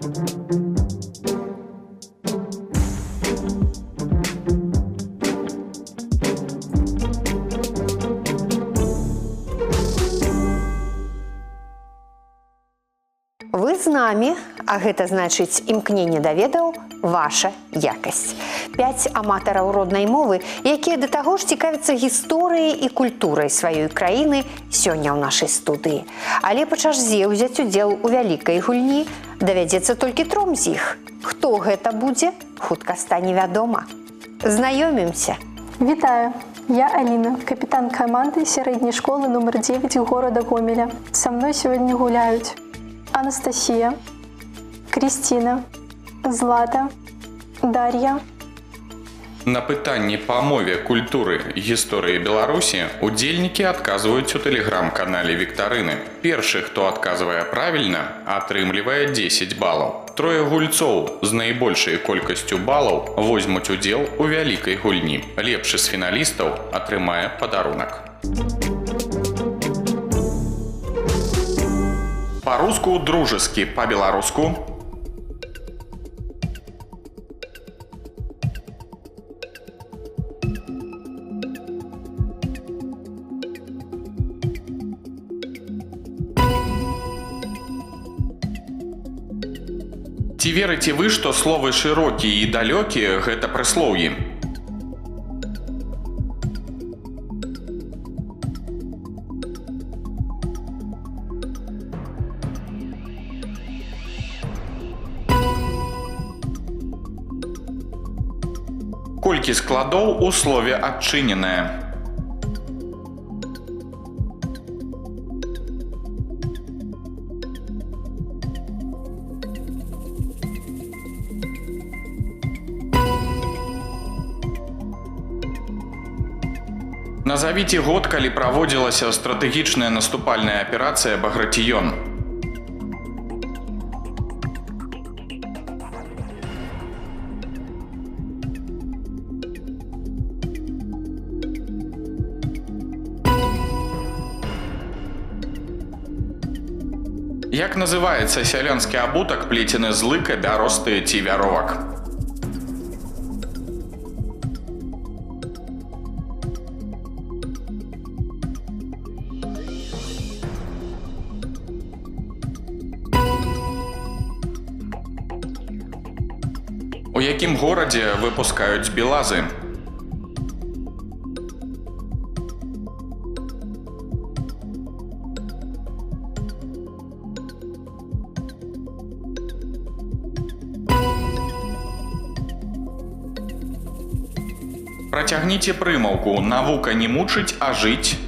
Вы з намі, а гэта значыць імкненне да ведаў ваша якасць. 5 аматараў роднай мовы, якія да таго ж цікавяцца гісторыяй і культурай сваёй краіны сёння ў нашай студыі. Але па чарзе ўзяць удзел у вялікай гульні давядзецца толькі тром з іх. Хто гэта будзе, хутка стане вядома. Знаёмімся. Вітаю! Я Алина, капитан команды сярэдняй школы номер 9 города Гомеля. Со мной сегодня гуляюць Анастасия, Кристина, Злата, Дарья. На пытанні па мове, культуры, гісторыі Беларусі удзельнікі адказваюць у тэлеграм-канале віктарыны. Першы, хто адказвае правільна, атрымлівае 10 балаў. Трое гульцоў з найбольшай колькасцю балаў возьмуць удзел у вялікай гульні. Лепшы з фіналістаў атрымае падарунак. Па-руску дружескі, па-беларуску. Ці верыце вы, што словы шырокія і далёкія гэта прыслоўі? Колькі складоў у слове адчыненае? Назавіце год, калі праводзілася стратэгічная наступальная аперацыя «Баграціён». Як называецца сялянскі абутак, плецены з лыка, бяросты ці вяровак? У якім горадзе выпускаюць белазы? Працягніце прымаўку «Навука не мучыць, а жыць».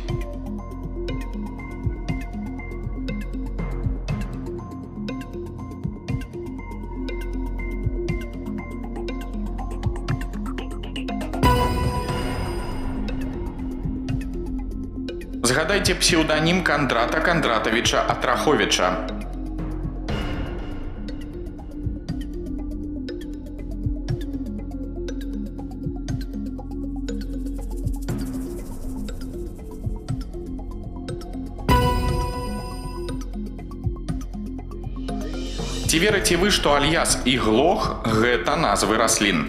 Згадайце псеўданім Кандрата Кандратавіча Атраховіча. Ці верыце вы, што альяс і глох гэта назвы раслін?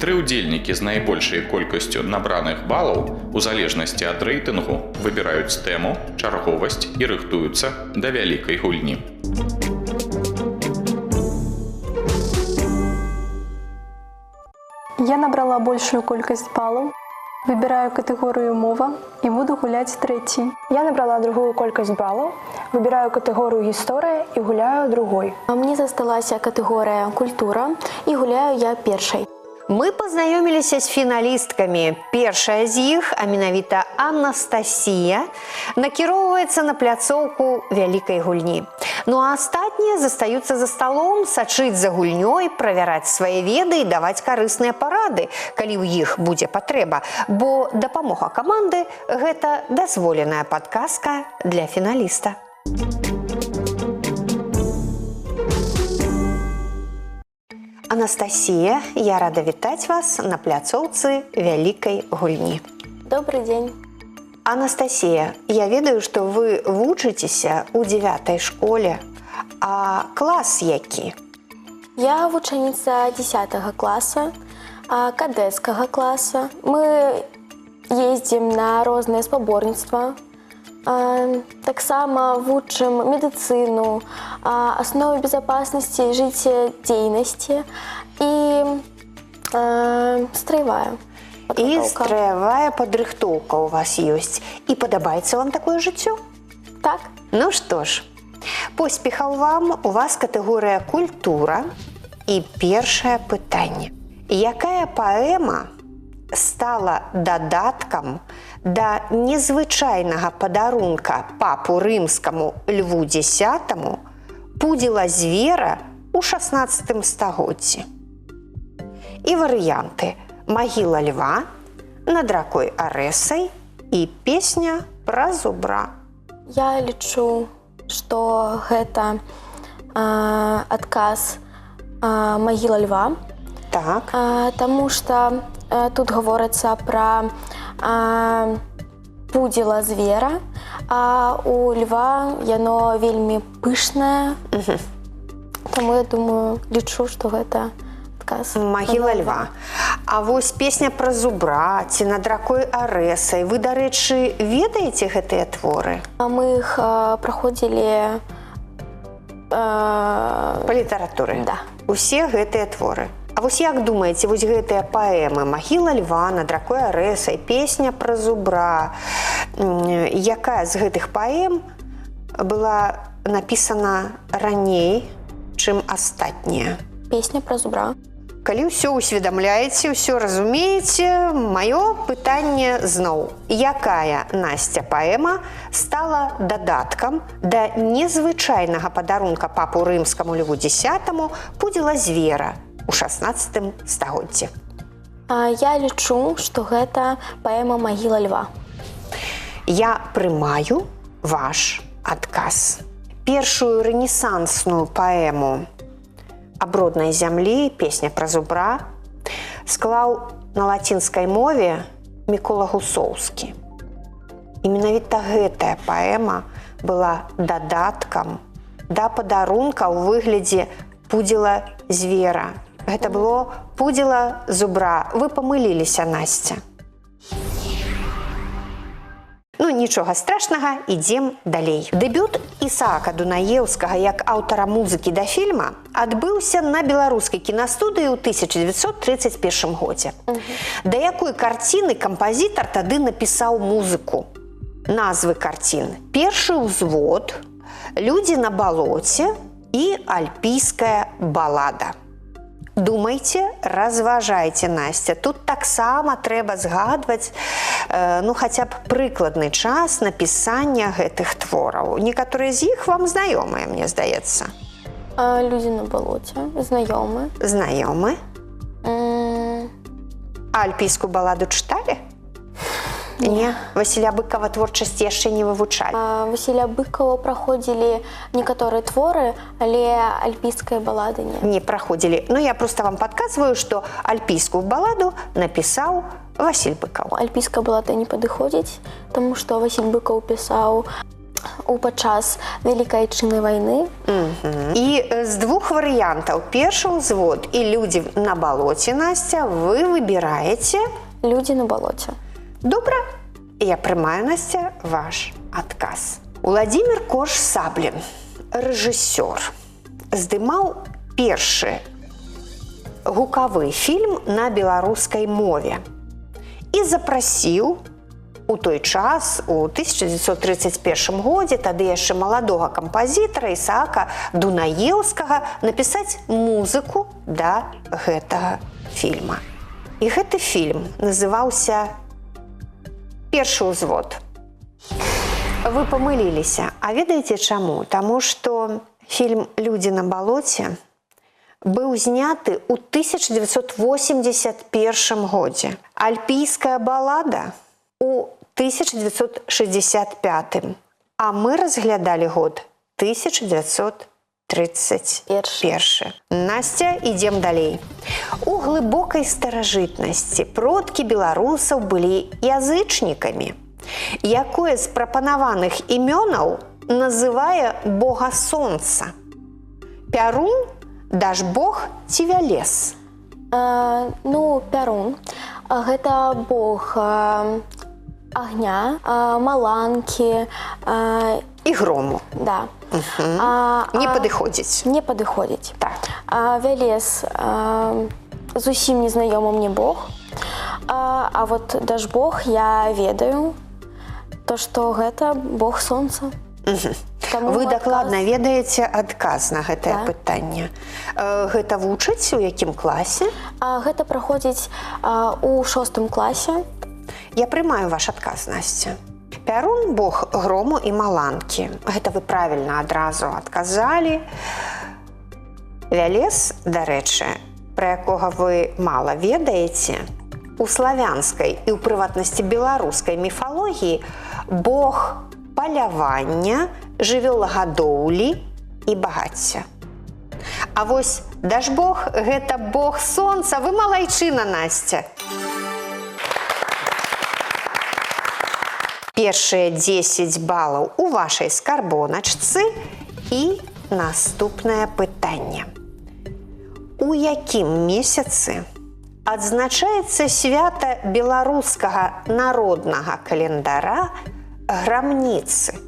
Тры ўдзельнікі з найбольшай колькасцю набраных балаў у залежнасці ад рэйтынгу выбіраюць тэму, чарговасць і рыхтуюцца да вялікай гульні. Я набрала большую колькасць балаў, выбіраю катэгорыю мова і буду гуляць трэцяй. Я набрала другую колькасць балаў, выбіраю катэгорыю гісторыя і гуляю другой. А мне засталася катэгорыя культура і гуляю я першай. Мы пазнаёміліся з фіналісткамі. Першая з іх, а менавіта Анастасія, накіроўваецца на пляцоўку вялікай гульні. Ну а астатнія застаюцца за сталом, сачыць за гульнёй, правяраць свае веды і даваць карысныя парады, калі ў іх будзе патрэба, бо дапамога каманды гэта дазволеная падказка для фіналіста. Анастасія, я рада вітаць вас на пляцоўцы вялікай гульні. Добрый дзень. Анастасія, я ведаю, што вы вучыцеся ў 9 школе, а клас які? Я вучаніца 10 класа, кадэцкага класа. Мы ездзім на розныя спаборніцтва. Таксама вучым медыцыну, асновы безопасности жыццядзейнасці і строевая І падрыхтоўка. страявая падрыхтоўка ў вас ёсць. І падабаецца вам такое жыццё? Так. Ну што ж, поспехаў вам, у вас катэгорыя культура і першае пытанне. Якая паэма стала дадаткам да незвычайнага падарунка папу рымскаму Льву X пудзіла звера ў 16 стагоддзі? І варыянты: Магіла льва, Над ракой Арэсай і Песня пра зубра. Я лічу, што гэта адказ Магіла льва. Так. Таму што тут гаворыцца пра пудзіла звера, а у льва яно вельмі пышнае. Таму я думаю, лічу, што гэта адказ. Магіла льва. А вось Песня пра зубра ці Над ракой Арэсай. Вы, дарэчы, ведаеце гэтыя творы? А мы іх праходзілі Па літаратуры? Да. Усе гэтыя творы. А вось як думаеце, вось гэтыя паэмы Магіла льва, Над ракой Арэсай, Песня пра зубра, якая з гэтых паэм была напісана раней, чым астатнія? Песня пра зубра. Калі ўсё ўсведамляеце, ўсё разумееце, маё пытанне зноў. Якая, Насця, паэма стала дадаткам да незвычайнага падарунка папу рымскаму Льву X пудзіла звера ў 16 стагоддзі? Я лічу, што гэта паэма Магіла льва. Я прымаю ваш адказ. Першую рэнесансную паэму аб роднай зямлі, Песня пра зубра, склаў на лацінскай мове Мікола Гусоўскі. І менавіта гэтая паэма была дадаткам да падарунка ў выглядзе пудзіла звера. Гэта было пудзіла зубра. Вы памыліліся, Насця. Ну, нічога страшнага, ідзем далей. Дэбют Ісаака Дунаеўскага як аўтара музыкі да фільма адбыўся на беларускай кінастудыі ў 1931 годзе. Да якой карціны кампазітар тады напісаў музыку? Назвы карцін: Першы ўзвод, Людзі на балоце і Альпійская балада. Думайце, разважайце, Насця. Тут таксама трэба згадваць, ну, хаця б прыкладны час напісання гэтых твораў. Некаторыя з іх вам знаёмыя, мне здаецца. Людзі на балоце знаёмы. Знаёмы. А Альпійскую баладу чыталі? Не, Васіля Быкава творчасць яшчэ не вывучалі. Васіля Быкава праходзілі некаторыя творы, але Альпійская балада не. Не праходзілі. Ну, я просто вам падказваю, што Альпійскую баладу напісаў Васіль Быкаў. Альпійская балада не падыходзіць, таму што Васіль Быкаў пісаў у падчас Вялікай Айчыннай вайны. І з двух варыянтаў: Першы ўзвод і Людзі на балоце, Насця, вы выбіраеце Людзі на балоце. Добра, я прымаю, Насця, ваш адказ. Уладзімір Корш-Саблін, рэжысёр, здымаў першы гукавы фільм на беларускай мове і запрасіў у той час, у 1931 годзе, тады яшчэ маладога кампазітара Ісаака Дунаеўскага напісаць музыку да гэтага фільма. І гэты фільм называўся Першы ўзвод. Вы памыліліся. А ведаеце чаму? Таму што фільм Людзі на балоце быў зняты ў 1981 годзе. Альпійская балада у 1965. А мы разглядалі год 1931. 31. Насця, ідзем далей. У глыбокай старажытнасці продкі беларусаў былі язычнікамі. Якое з прапанаваных імёнаў называе бога сонца? Пярун, Дажбог ці Вялес? Ну, Пярун. Гэта бог агня, маланкі і грому. Да. Не падыходзіць. Не падыходзіць. Так. Вялес зусім незнаёмы мне бог. А вот Дажбог я ведаю, то што гэта бог сонца. Таму Вы адказ дакладна ведаеце адказ на гэтае Да. пытанне. Гэта вучыць у якім класе? Гэта праходзіць у 6 класе. Я прымаю ваш адказ, Насця. Пярун — бог грому і маланкі. Гэта вы правільна адразу адказалі. Вялес, дарэчы, пра якога вы мала ведаеце, у славянскай і ў прыватнасці беларускай міфалогіі бог палявання, жывёлагадоўлі і багацця. А вось Дажбог гэта бог сонца. Вы малайчына, Насця. Першыя 10 балаў у вашай скарбоначцы. І наступнае пытанне. У якім месяцы адзначаецца свята беларускага народнага календара Грамніцы?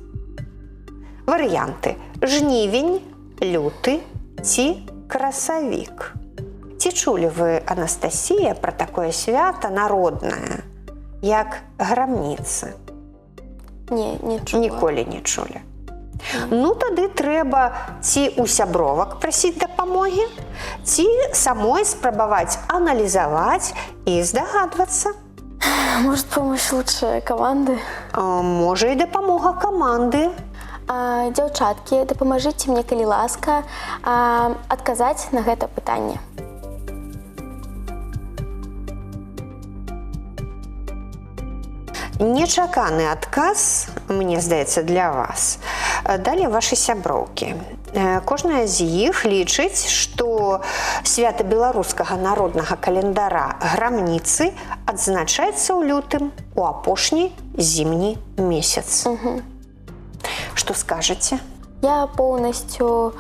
Варыянты: жнівень, люты ці красавік. Ці чулі вы, Анастасія, пра такое свята народнае, як Грамніцы? Не, не чула. Ніколі не чулі. Ну, тады трэба ці ў сябровак прасіць дапамогі, ці самой спрабаваць аналізаваць і здагадвацца. Может, помощь лучше команды? Можа, і дапамога каманды. Дзяўчаткі, дапамажыце мне, калі ласка, адказаць на гэта пытанне. Нечаканы адказ, мне здаецца, для вас далі вашы сяброўкі. Кожная з іх лічыць, што свята беларускага народнага календара Грамніцы адзначаецца ў лютым, у апошні зімні месяц. Што скажаце? Я поўнасцю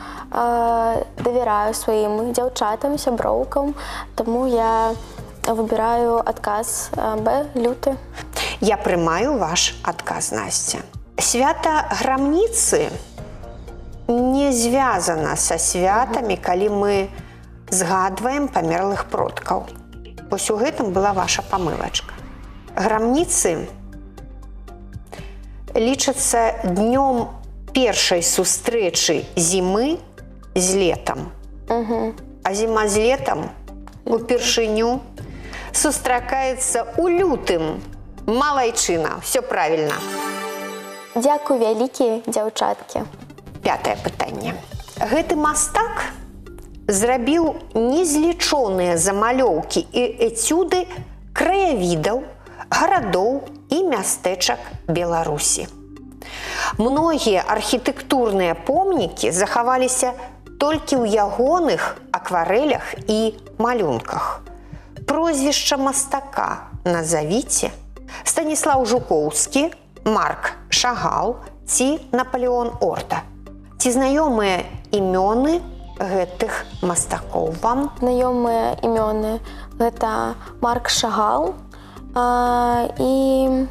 давяраю сваім дзяўчатам, сяброўкам, таму я выбіраю адказ Б, люты. Я прымаю ваш адказ, Насця. Свята Грамніцы не звязана са святамі, калі мы згадваем памерлых продкаў. Вось у гэтым была ваша памылачка. Грамніцы лічацца днём першай сустрэчы зімы з летам. А зіма з летам упершыню сустракаецца ў лютым. Малайчына, все правильно. Дзякуй вялікі, дзяўчаткі. Пятае пытанне. Гэты мастак зрабіў незлічоныя замалёўкі і эцюды краявідаў, гарадоў і мястэчак Беларусі. Многія архітэктурныя помнікі захаваліся толькі ў ягоных акварэлях і малюнках. Прозвішча мастака назавіце. Станіслаў Жукоўскі, Марк Шагал ці Наполеон Орда. Ці знаёмыя імёны гэтых мастакоў вам? Знаёмыя імёны гэта Марк Шагал і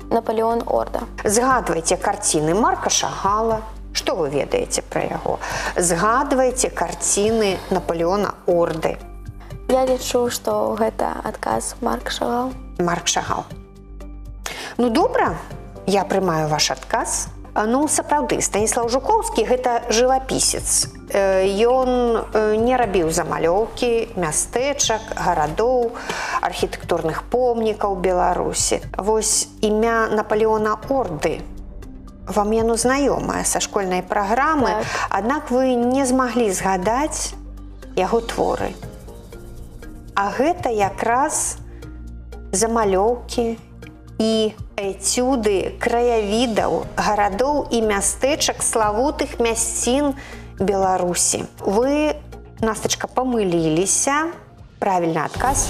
Наполеон Орда. Згадвайце карціны Марка Шагала. Што вы ведаеце пра яго? Згадвайце карціны Наполеона Орды. Я лічу, што гэта адказ Марк Шагал. Марк Шагал. Ну добра, я прымаю ваш адказ. Ну, сапраўды, Станіслаў Жукоўскі гэта жывапісец. Ён не рабіў замалёўкі мястэчак, гарадоў, архітэктурных помнікаў Беларусі. Вось імя Наполеона Орды вам яно знаёмае са школьнай праграмы, Так. Аднак вы не змаглі згадаць яго творы. А гэта якраз замалёўкі і Эцюды краявідаў, гарадоў і мястэчак славутых мясцін Беларусі. Вы, Настачка, памыліліся. Правільны адказ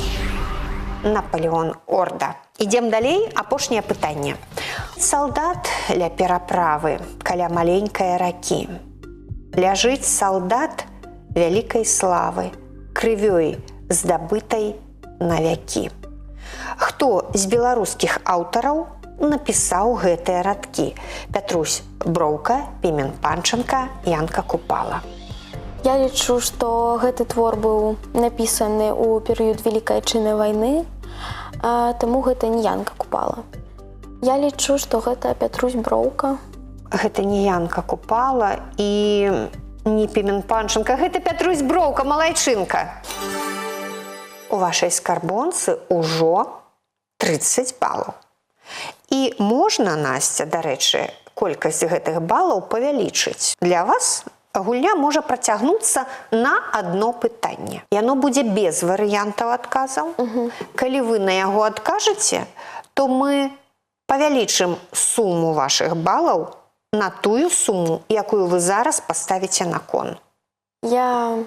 Наполеон Орда. Ідзем далей, апошняе пытанне. Салдат ля пераправы каля маленькай ракі. Ляжыць салдат вялікай славы, крывёй здабытай на вякі. Хто з беларускіх аўтараў напісаў гэтыя радкі? Пятрусь Броўка, Пімен Панчанка, Янка Купала. Я лічу, што гэты твор быў напісаны ў перыяд Вялікай Айчыннай вайны, таму гэта не Янка Купала. Я лічу, што гэта Пятрусь Броўка. Гэта не Янка Купала і не Пімен Панчанка, гэта Пятрусь Броўка, малайчынка. У вашай скарбонцы ўжо 30 балаў. І можна, Насця, дарэчы, колькасць гэтых балаў павялічыць. Для вас гульня можа працягнуцца на адно пытанне. Яно будзе без варыянтаў адказаў. Калі вы на яго адкажаце, то мы павялічым суму вашых балаў на тую суму, якую вы зараз паставіце на кон. Я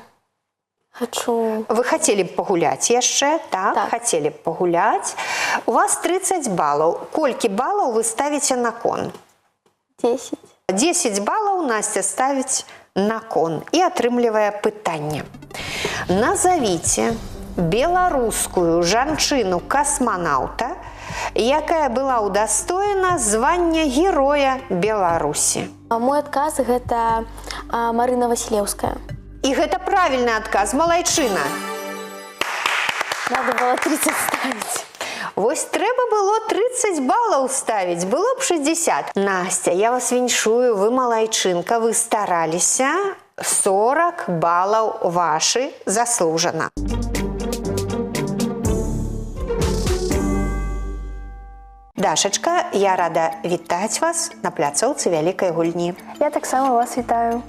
хочу... Вы хацелі б пагуляць яшчэ, так? Так. Хацелі б пагуляць. У вас 30 балаў. Колькі балаў вы ставіце на кон? 10. 10 балаў Насця ставіць на кон і атрымлівае пытанне. Назавіце беларускую жанчыну-касманаўта, якая была ўдастоена звання Героя Беларусі. Мой адказ гэта Марына Васілеўская. І гэта правільны адказ, малайчына. Надо было 30 ставить. Вось трэба было 30 балаў ставіць, было б 60. Насця, я вас віншую, вы малайчынка, вы стараліся. 40 балаў вашы заслужана. Дашачка, я рада вітаць вас на пляцоўцы вялікай гульні. Я таксама вас вітаю.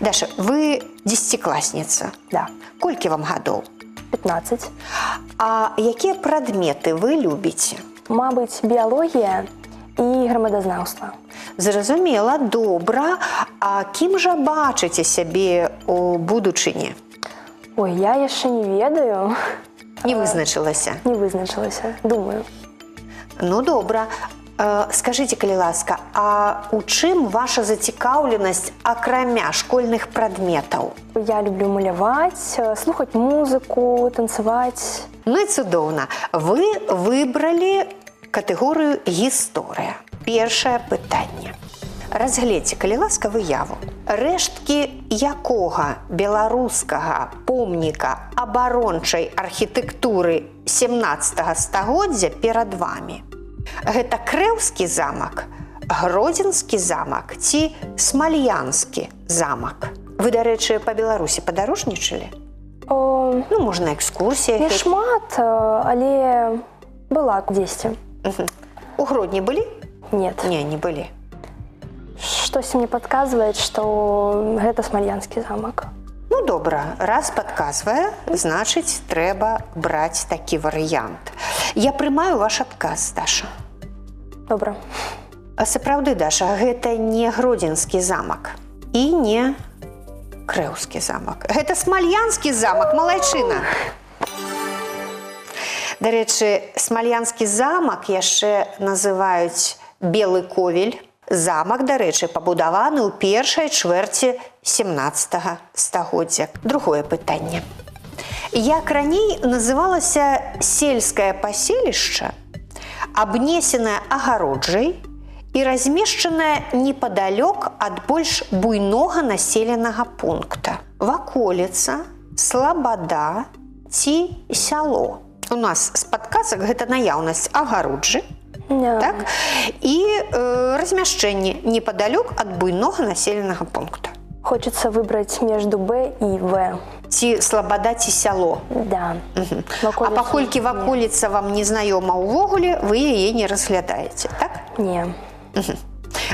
Даша, вы дзесяцікласніца. Да. Колькі вам гадоў? 15. А якія прадметы вы любіце? Мабыць, біялогія і грамадазнаўства. Зразумела, добра. А кім жа бачыце сябе ў будучыні? Ой, я яшчэ не ведаю, Не вызначылася. не вызначылася, думаю. Ну добра. Скажыце, калі ласка, а у чым ваша зацікаўленасць акрамя школьных прадметаў? Я люблю маляваць, слухаць музыку, танцаваць. Ну і цудоўна. Вы выбралі катэгорыю гісторыя. Першае пытанне. Разгледзьце, калі ласка, выяву. Рэшткі якога беларускага помніка абарончай архітэктуры 17 стагоддзя перад вамі? Гэта Крэўскі замак, Гродзенскі замак ці Смальянскі замак? Вы, дарэчы, па Беларусі падарожнічалі? О, Ну, можна экскурсіях. не шмат, але была дзесьці. У Гродні былі? Нет. Не, не былі. Штосьці мне падказвае, што гэта Смальянскі замак. Ну добра, раз падказвае, значыць, трэба браць такі варыянт. Я прымаю ваш адказ, Даша. Добра. А сапраўды, Даша, гэта не Гродзенскі замак і не Крэўскі замак. Гэта Смальянскі замак, малайчына. Дарэчы, Смальянскі замак яшчэ называюць Белы Ковель. Замак, дарэчы, пабудаваны ў першай чвэрці 17 стагоддзя. Другое пытанне. Як раней называлася сельскае паселішча, абнесенае агароджай і размешчанае непадалёк ад больш буйнога населенага пункта? Ваколіца, слабада ці сяло? У нас з падказак гэта наяўнасць агароджы, Да. так? І размяшчэнне непадалёк ад буйнога населенага пункта. Хочется выбрать между Б и В. Ці слабада, ці сяло. Да. А Ваколіца паколькі не. ваколіца вам незнаёма ўвогуле, вы яе не разглядаеце, так? Не.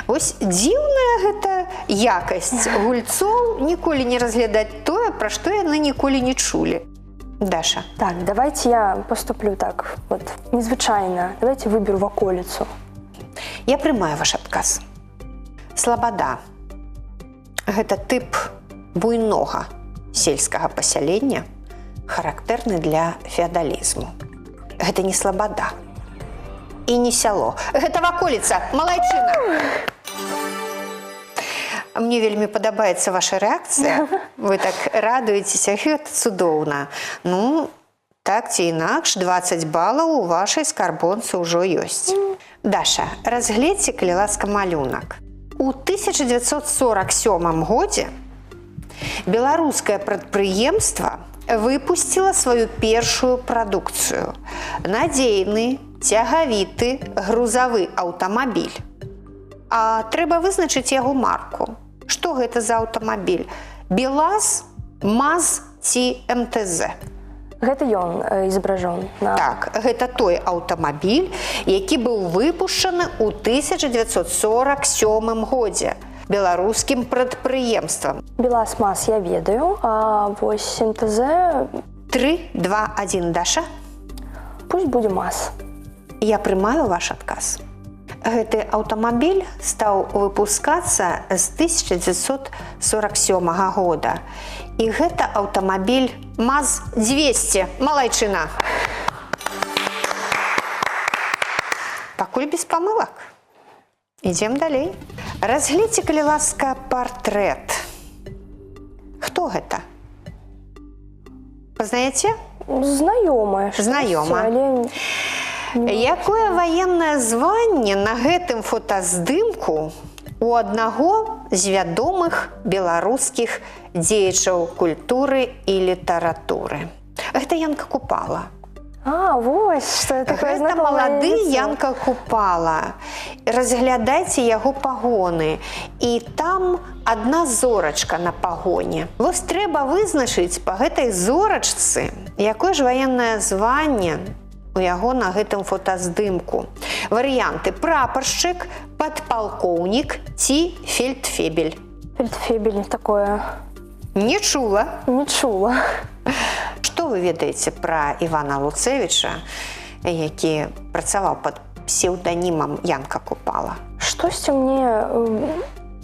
Вось дзіўная гэта якасць гульцоў ніколі не разглядаць тое, пра што яны ніколі не чулі. Даша. Так, давайте я поступлю так, вот, незвычайно. Давайте выберу ваколіцу. Я прымаю ваш адказ. Слабада. Гэта тып буйнога сельскага пасялення, характэрны для феадалізму. Гэта не слабада і не сяло. Гэта ваколіца, малайчына. Мне вельмі падабаецца ваша рэакцыя. Вы так радуецеся, гэта цудоўна. Ну, так ці інакш, 20 балаў у вашай скарбонцы ўжо ёсць. Даша, разгледзьце, калі ласка, малюнак. У 1947 годзе беларускае прадпрыемства выпусціла сваю першую прадукцыю. Надзейны, цягавіты грузавы аўтамабіль. А трэба вызначыць яго марку. Што гэта за аўтамабіль? Белаз, МАЗ ці МТЗ? Гэта ён изображен на... Так, гэта той аўтамабіль, які быў выпушчаны ў 1947 годзе беларускім прадпрыемствам. Белаз, МАЗ я ведаю, а вось МТЗ... 3, 2, 1, Даша. Пусть будзе МАЗ. Я прымаю ваш адказ. Гэты аўтамабіль стаў выпускацца з 1947 года. І гэта аўтамабіль МАЗ-200. Малайчына. Пакуль без памылак. Ідзем далей. Разгледзьце, калі ласка, партрэт. Хто гэта? Пазнаеце? Знаёмае. Знаёма. Але... Якое ваеннае званне на гэтым фотаздымку у аднаго з вядомых беларускіх дзеячаў культуры і літаратуры? Гэта Янка Купала. А, вось, што такое Гэта знакомае малады лицо. Янка Купала. Разглядайце яго пагоны. І там адна зорачка на пагоне. Вось трэба вызначыць па гэтай зорачцы, якое ж ваеннае званне у яго на гэтым фотаздымку. Варыянты: прапаршчык, падпалкоўнік ці фельдфебель. Фельдфебель такое. Не чула. Не чула. Што вы ведаеце пра Івана Луцэвіча, які працаваў пад псеўданімам Янка Купала? Штосьці мне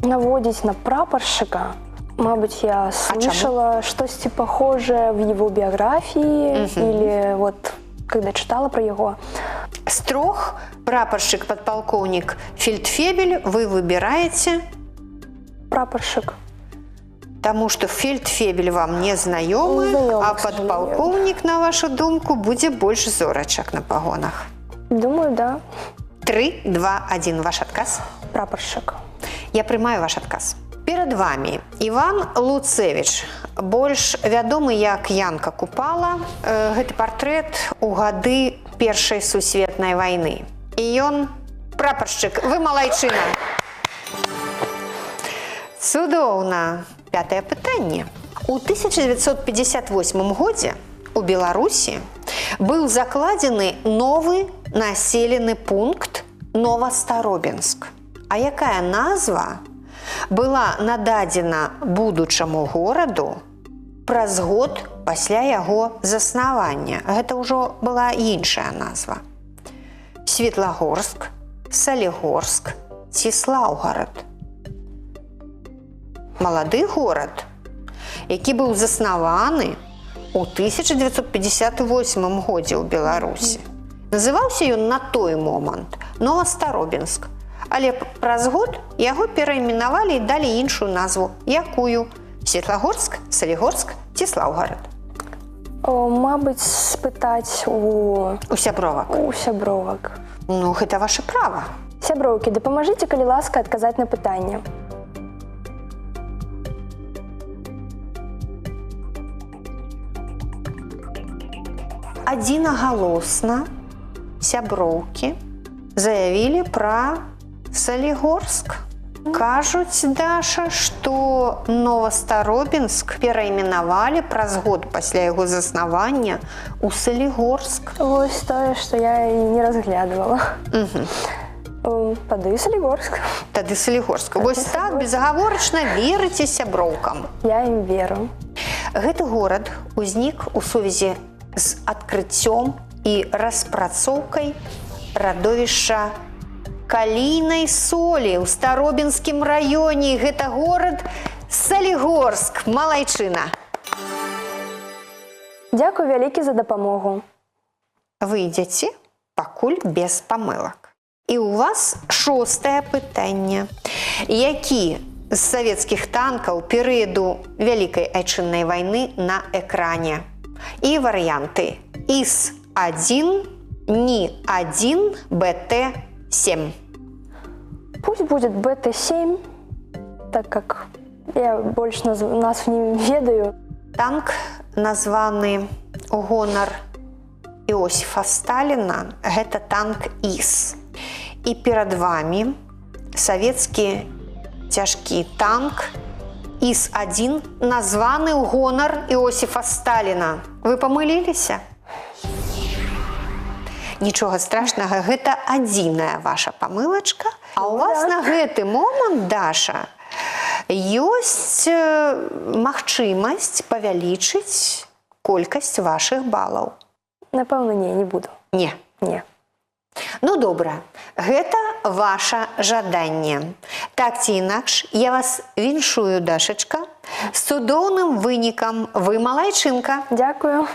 наводзіць на прапоршчыка. Мабыць, я слышала штосьці похожее в его биографии или вот когда читала про его. З трох прапоршчык, падпалкоўнік, фельдфебель вы выбіраеце? Прапоршчык. Таму што фельдфебель вам не знаёмы, Не знаёмы, а к сожалению. падпалкоўнік, на вашу думку, будзе больш зорачак на пагонах. Думаю, да. 3, 2, 1. Ваш адказ? Прапоршчык. Я прымаю ваш адказ. Перад вами Іван Луцэвіч, больш вядомы як Янка Купала. Гэты партрэт у гады Першай сусветнай вайны. І ён прапаршчык. Вы малайчына. Цудоўна. Пятае пытанне. У 1958 годзе у Беларусі быў закладзены новы населены пункт Новастаробінск. А якая назва была нададзена будучаму гораду праз год пасля яго заснавання? Гэта ўжо была іншая назва. Светлагорск, Салігорск ці Слаўгарад. Малады горад, які быў заснаваны ў 1958 годзе ў Беларусі. Называўся ён на той момант Новастаробінск, але праз год яго перайменавалі і далі іншую назву. Якую? Светлагорск, Салігорск ці Слаўгарад? Мабыць, спытаць у У сябровак. У сябровак. Ну, гэта ваше права. Сяброўкі, дапамажыце, калі ласка, адказаць на пытанне. Адзінагалосна сяброўкі заявілі пра Салігорск. Кажуць, Даша, што Новастаробінск перайменавалі праз год пасля яго заснавання ў Салігорск. Вось тое, што я і не разглядывала. Тады Салігорск. Тады Салігорск. Вось так безагаворачна верыце сяброўкам. Я ім веру. Гэты горад узнік у сувязі з адкрыццём і распрацоўкай радовішча калійнай солі ў Старобінскім раёне. Гэта горад Салігорск, малайчына. Дзякуй вялікі за дапамогу. Вы ідзяце пакуль без памылак. І у вас шостае пытанне. Які з савецкіх танкаў перыяду Вялікай Айчыннай вайны на экране? І варыянты: ІС-1, НІ-1, БТ-7. Пусть будет БТ-7, так как я больш назв не ведаю. Танк, названы у гонар Іосіфа Сталіна, гэта танк ІС. І перад вамі савецкі цяжкі танк ІС-1, названы ў гонар Іосіфа Сталіна. Вы памыліліся? Нічога страшнага, гэта адзіная ваша памылачка. А у вас на гэты момант, Даша, ёсць магчымасць павялічыць колькасць вашых балаў. Напэўна, не буду. Не. Не. Ну добра, гэта ваша жаданне. Так ці інакш, я вас віншую, Дашачка, з цудоўным вынікам. Вы малайчынка. Дзякую.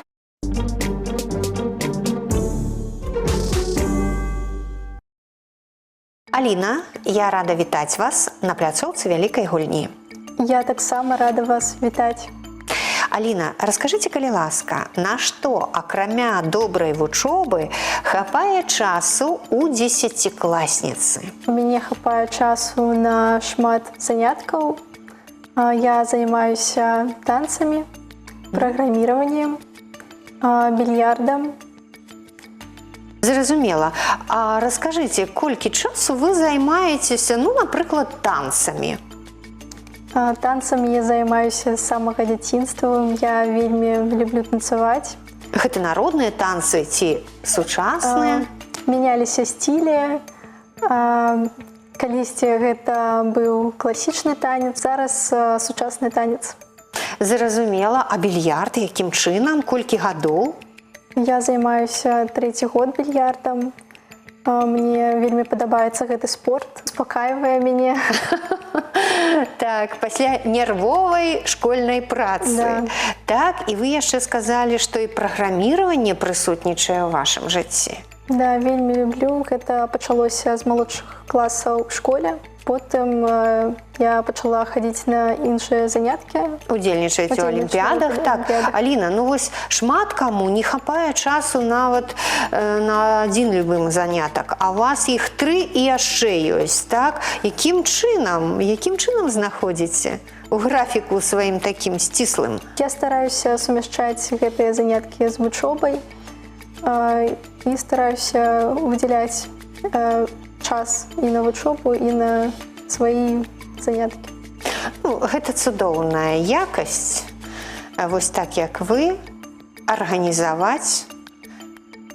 Аліна, я рада вітаць вас на пляцоўцы вялікай гульні. Я таксама рада вас вітаць. Аліна, раскажыце, калі ласка, на што, акрамя добрай вучобы, хапае часу ў дзесяцікласніцы? У мяне хапае часу на шмат заняткаў. Я займаюся танцамі, праграміраваннем, більярдам. Зразумела. А раскажыце, колькі часу вы займаецеся, ну, напрыклад, танцамі? Танцамі я займаюся з самага дзяцінства. Я вельмі люблю танцаваць. Гэта народныя танцы ці сучасныя? Мяняліся стылі. Калісьці гэта быў класічны танец, зараз сучасны танец. Зразумела. А більярд якім чынам? Колькі гадоў? Я займаюся трэці год більярдам. Мне вельмі падабаецца гэты спорт, успакайвае мяне. Так, пасля нервовай школьнай працы. Да. Так, і вы яшчэ сказалі, што і праграміраванне прысутнічае ў вашым жыцці. Да, вельмі люблю. Гэта пачалося з малодшых класаў у школе. Потым я пачала хадзіць на іншыя заняткі. Удзельнічаеце ў Удзельнічаю алімпіядах, ў так. алімпіядах. Аліна, ну вось шмат каму не хапае часу нават на адзін любым занятак, а у вас іх тры і яшчэ ёсць, так? Якім чынам знаходзіце у графіку сваім такім сціслым? Я стараюся сумяшчаць гэтыя заняткі з вучобай, і стараюся выдзяляць час і на вучобу, і на свае заняткі. Ну, гэта цудоўная якасць, вось так, як вы, арганізаваць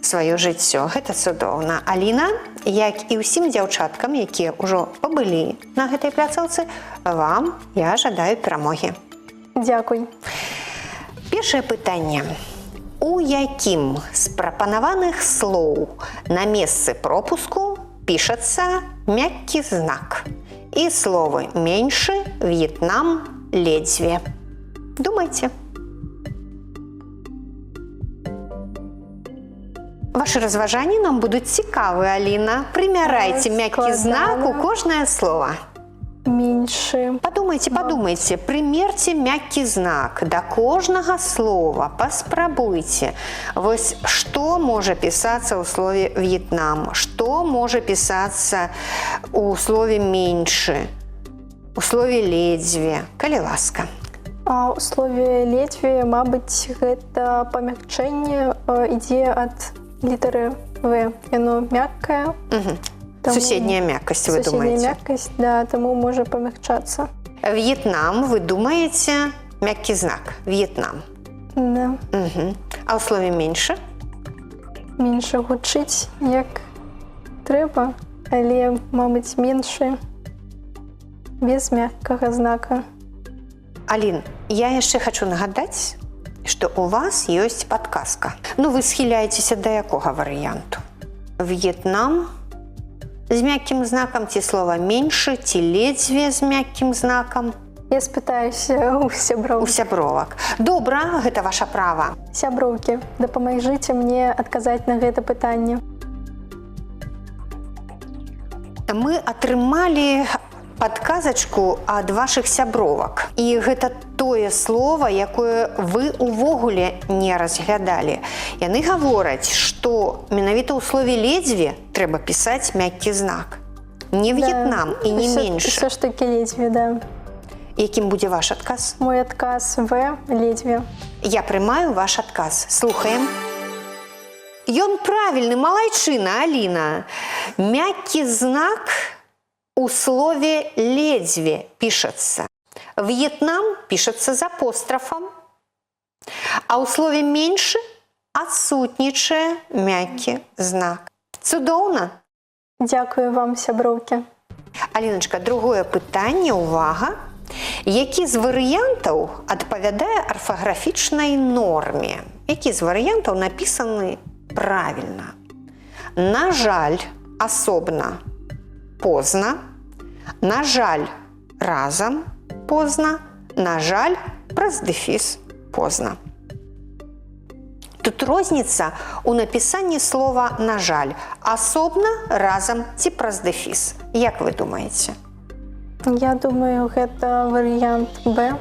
сваё жыццё. Гэта цудоўна. Аліна, як і ўсім дзяўчаткам, якія ўжо пабылі на гэтай пляцоўцы, вам я жадаю перамогі. Дзякуй. Першае пытанне. У якім з прапанаваных слоў на месцы пропуску пішацца мяккі знак? І словы меншы, В'етнам, ледзьве. Думайце. Вашы разважанні нам будуць цікавы, Аліна. Прымярайце мяккі знак у Складана. кожнае слово. Меншы. Падумайце, падумайце, прымерце мяккі знак да кожнага слова, паспрабуйце. Вось што можа пісацца ў слове В'етнам, што можа пісацца ў слове меншы, у слове ледзьве, калі ласка. А ў слове ледзьве, мабыць, гэта памякчэнне, ідзе ад літары В. Яно мяккае. Таму Суседняя мяккасць, вы суседняя думаеце? мяккасць, да, таму можа памягчацца. В'етнам, вы думаеце, мяккі знак, В'етнам. Да. А ў слове меншы? Менш гучыць, як трэба, але, мабыць, меншы без мяккага знака. Алін, я яшчэ хачу нагадаць, што у вас ёсць падказка. Ну, вы схіляецеся да якога варыянту? В'етнам, з мяккім знакам, ці слова меншы, ці ледзьве з мяккім знакам? Я спытаюся у сяброў. У сябровак. Добра, гэта ваша права. Сяброўкі, дапамажыце мне адказаць на гэта пытанне. Мы атрымалі падказачку ад вашых сябровак. І гэта тое слово, якое вы увогуле не разглядалі. Яны гавораць, што менавіта ў слове ледзьве трэба пісаць мяккі знак. Не В'етнам і не менш. Усё ж такі ледзьве, да. Якім будзе ваш адказ? Мой адказ В ледзьве. Я прымаю ваш адказ. Слухаем. Ён правільны, малайчына, Аліна. Мяккі знак у слове ледзьве пішацца. В'етнам пішацца з апострафам. А ў слове меншы адсутнічае мяккі знак. Цудоўна. Дзякую вам, сяброўкі. Аліначка, другое пытанне, увага. Які з варыянтаў адпавядае арфаграфічнай норме? Які з варыянтаў напісаны правільна? На жаль, асобна позна. На жаль, разам позна. На жаль, праз дэфіс позна. Тут розніца ў напісанні слова на жаль, асобна, разам ці праз дэфіс. Як вы думаеце? Я думаю, гэта варыянт Б.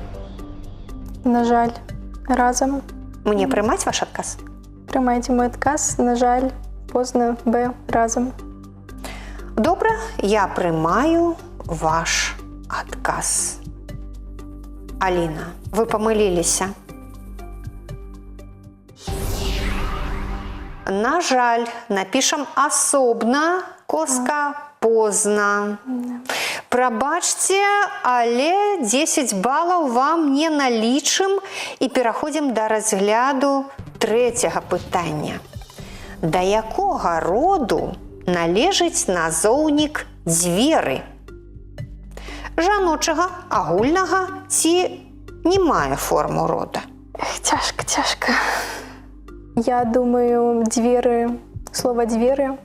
На жаль, разам. Мне прымаць ваш адказ? Прымайце мой адказ. На жаль, позна, Б, разам. Добра, я прымаю ваш адказ. Аліна, вы памыліліся. На жаль, напішам асобна, коска позна. Прабачце, але 10 балаў вам не налічым і пераходзім да разгляду трэцяга пытання. Да якога роду належыць назоўнік дзверы? Жаночага, агульнага ці не мае форму рода? Эх, цяжка, цяжка. Я думаю, дзверы, слова дзверы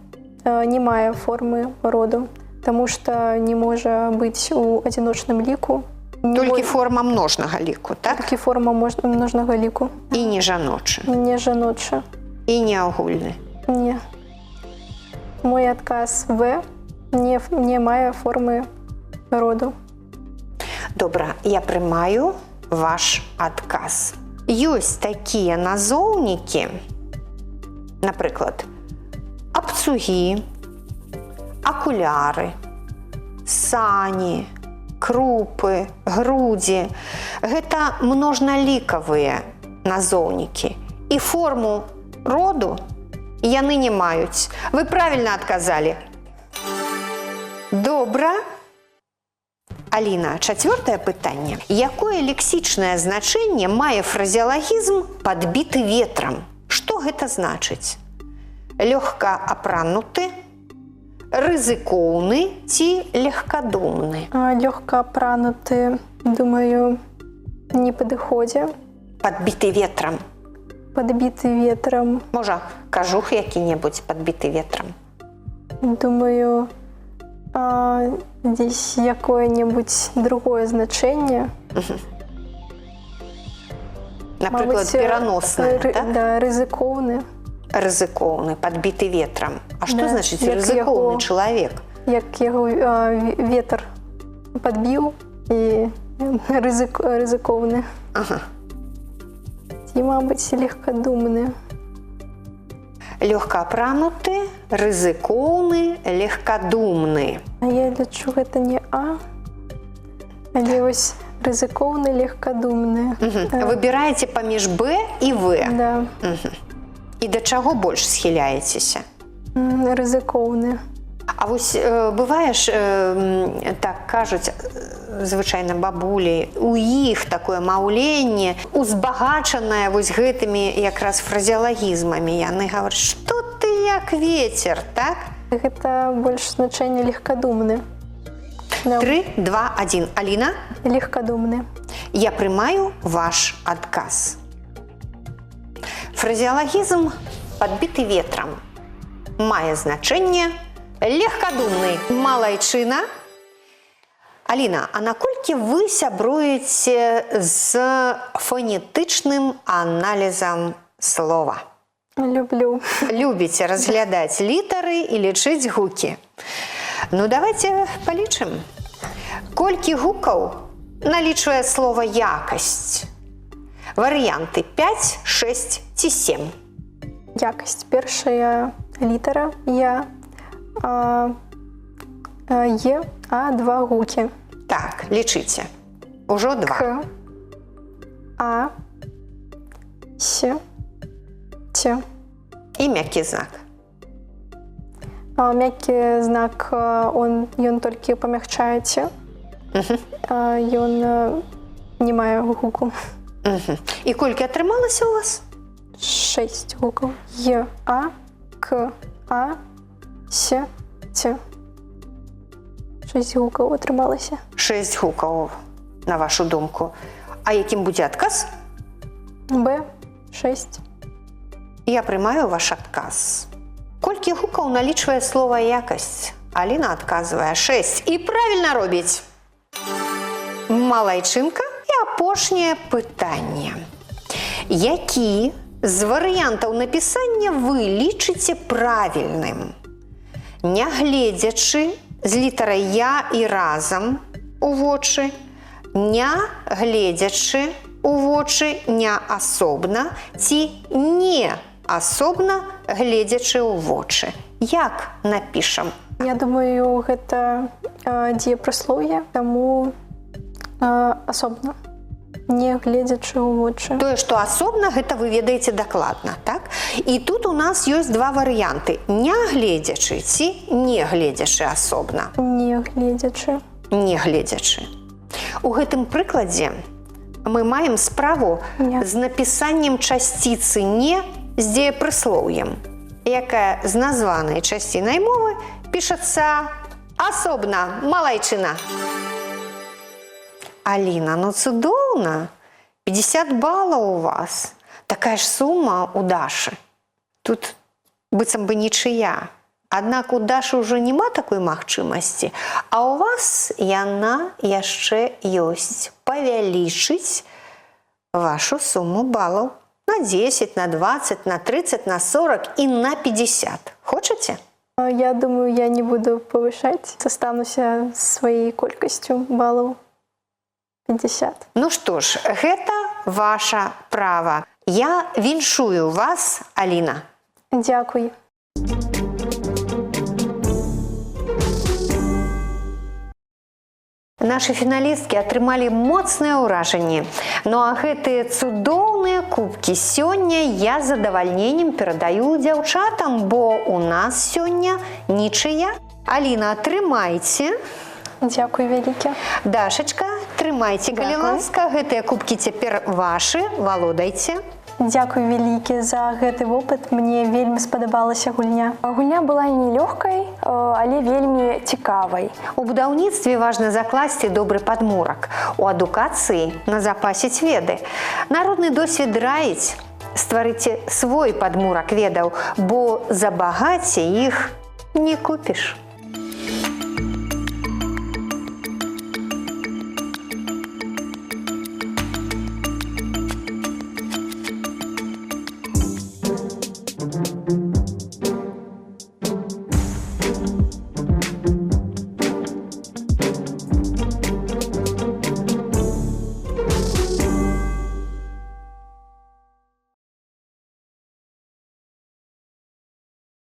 не мае формы роду, таму што не можа быць у адзіночным ліку. Толькі форма множнага ліку, так? Толькі форма множнага ліку. І не жаночы. Не жаночы. І не агульны. Не. Мой адказ В не мае формы роду. Добра, я прымаю ваш адказ. Ёсць такія назоўнікі, напрыклад, абцугі, акуляры, сані, крупы, грудзі. Гэта множналікавыя назоўнікі. І форму роду яны не маюць. Вы правільна адказалі. Добра. Аліна, чацвёртае пытанне. Якое лексічнае значэнне мае фразеалагізм «падбіты ветрам»? Што гэта значыць? Лёгка апрануты, рызыкоўны ці легкадумны? Лёгка апрануты, думаю, не падыходзе. Падбіты ветрам. Падбіты ветрам. Можа, кажух які-небудзь падбіты ветрам? Думаю, здесь якое-небудзь другое значэнне. Напрыклад, Мабыць, пераноснае, так? Да, рызыкоўны. Рызыкоўны, падбіты ветрам. А што Да, значыць як рызыкоўны яго чалавек? Як яго ветр падбіў і рызыкоўны. Ага. Ці, мабыць, легкадумны. Лёгка апрануты, рызыкоўны, легкадумны. А я лічу, гэта не А, але вось рызыкоўны, легкадумны. Выбіраеце паміж Б і В. Да. І да чаго больш схіляецеся? Рызыкоўны. А вось бывае ж, так кажуць, звычайна бабулі, у іх такое маўленне, узбагачанае вось гэтымі якраз фразеалагізмамі. Яны гавораць, што ты як ветер, так? Гэта больш значэнне легкадумны. Да. 3, 2, 1. Аліна? Легкадумны. Я прымаю ваш адказ. Фразеалагізм «падбіты ветрам» мае значэнне Легкадумны, малайчына. Аліна, а наколькі вы сябруеце з фанетычным аналізам слова? Люблю. Любіце разглядаць літары і лічыць гукі. Ну, давайте палічым. Колькі гукаў налічвае слова якасць? Варыянты 5, 6 ці 7. Якасць. Першая літара Я, А, Е, А, два гукі. Так, лічыце. Ужо два. К, А, С, Т. І мяккі знак. Мяккі знак, ён толькі памягчае ці. Ён не мае гуку. Мгм. І колькі атрымалася у вас? 6 гукаў. Е, А, К, А, С, Т. 6 гукаў атрымалася. 6 гукаў, на вашу думку. А якім будзе адказ? Б, 6. Я прымаю ваш адказ. Колькі гукаў налічвае слова якасць? Аліна адказвае 6 і правільна робіць. Малайчынка. І апошняе пытанне. Які з варыянтаў напісання вы лічыце правільным? Нягледзячы з літарай я і разам у вочы, не гледзячы у вочы не асобна ці не асобна гледзячы ў вочы. Як напішам? Я думаю, гэта дзеепрыслоўе, таму асобна, не гледзячы ў вочы. Тое, што асобна, гэта вы ведаеце дакладна, так? І тут у нас ёсць два варыянты: не гледзячы ці не гледзячы асобна. Не гледзячы. Не гледзячы. У гэтым прыкладзе мы маем справу Не. з напісаннем часціцы не з дзеепрыслоўем, якая з названай часцінай мовы пішацца асобна, малайчына. Аліна, ну цудоўна. 50 балаў у вас. Такая ж сума у Дашы. Тут быццам бы нічыя. Аднак у Дашы ўжо няма такой магчымасці, а ў вас яна яшчэ ёсць. Павялічыць вашу суму балаў на 10, на 20, на 30, на 40 і на 50. Хочаце? Я думаю, я не буду павышаць, застануся сваёй колькасцю балаў 50. Ну што ж, гэта ваша права. Я віншую вас, Аліна. Дзякуй. Нашы фіналісткі атрымалі моцнае ўражанне. Ну а гэтыя цудоўныя кубкі сёння я з задавальненнем перадаю дзяўчатам, бо у нас сёння нічыя. Аліна, трымайце. Дзякуй вялікі. Дашачка, трымайце, калі Дзякуй. ласка, гэтыя кубкі цяпер вашы, валодайце. Дзякуй вялікі за гэты вопыт. Мне вельмі спадабалася гульня. Гульня была нелёгкай, але вельмі цікавай. У будаўніцтве важна закласці добры падмурак. У адукацыі назапасіць веды. Народны досвед раіць стварыце свой падмурак ведаў, бо за багацце іх не купіш.